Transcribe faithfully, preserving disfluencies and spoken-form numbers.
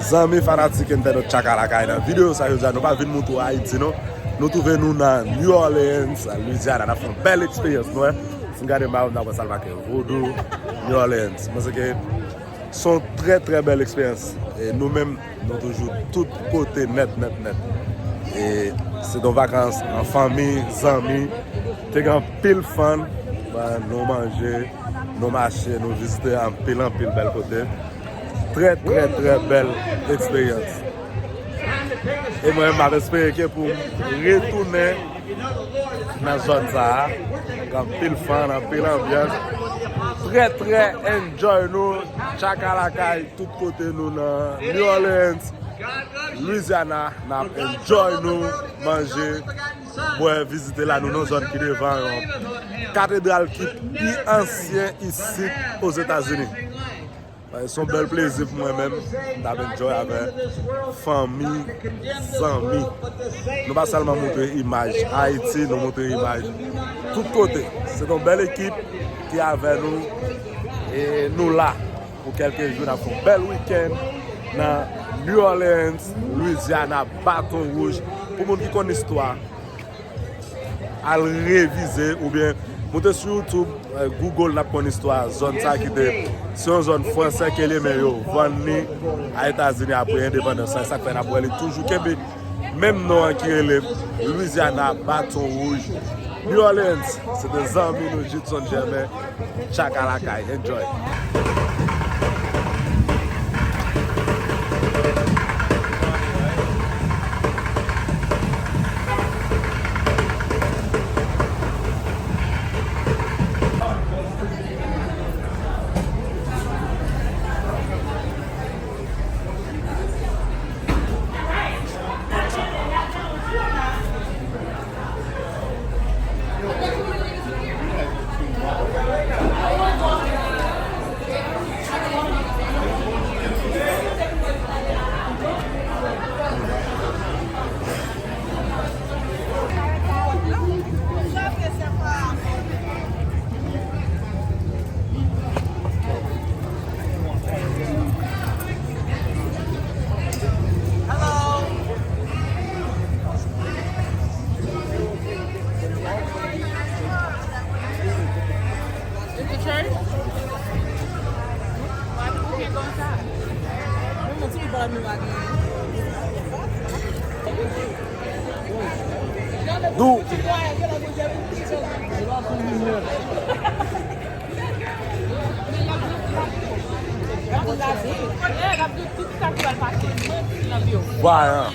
Zanmi fanatik entènot Tchaka Lakay, nan videyo sa jodi a, nou pa vin montre w Ayiti non. Nou twouve nou nan New Orleans, Louisiana. N ap fè yon bèl eksperyans, nou wè. Si n gade mayo m, n ap wè sa l make Vodou, New Orleans. Mwen se ke se yon trè, trè bèl eksperyans. E nou menm, nou toujou tout kote nèt, nèt, nèt. E se yon vakans an fanmi, zanmi. Te gen anpil fan. Bon, nou manje, nou mache, nou vizite anpil, anpil bèl kote. Trè, trè, trè bèl eksperyans. E mwen, m ap espere ke pou m retounen nan zòn sa a. Gen anpil fan, anpil anbyans. Trè, trè enjoy nou. Tchaka Lakay, tout kote nou nan New Orleans, Louisiana, n ap enjoy nou, manje, bwè, vizite la. Nou nan zòn ki devan yon katedral ki pi ansyen isit Ozetazini. Se yon bèl plezi pou mwen menm. M t ap enjoy avè fanmi, zanmi. Nou pa sèlman montre imaj Ayiti, nou montre imaj tout kote. Se yon bèl ekip ki avè nou. E nou la pou kèlke jou, n ap fè yon bèl wikenn nan New Orleans, Louisiana, Baton Wouj. Pou moun ki konn istwa, al revize oubyen moute sou YouTube, eh, Google, n ap konn istwa zòn sa ki te, se yon zòn fransè ke li ye, men yo vann li a Etazini apre endepandans la. Se sa k fè n ap wè li toujou kenbe menm non an ki rele Louisiana, Baton Wouj, New Orleans. Se te zanmi nou, Judson Germain. Tchaka Lakay, enjoy. Dou. Vayan.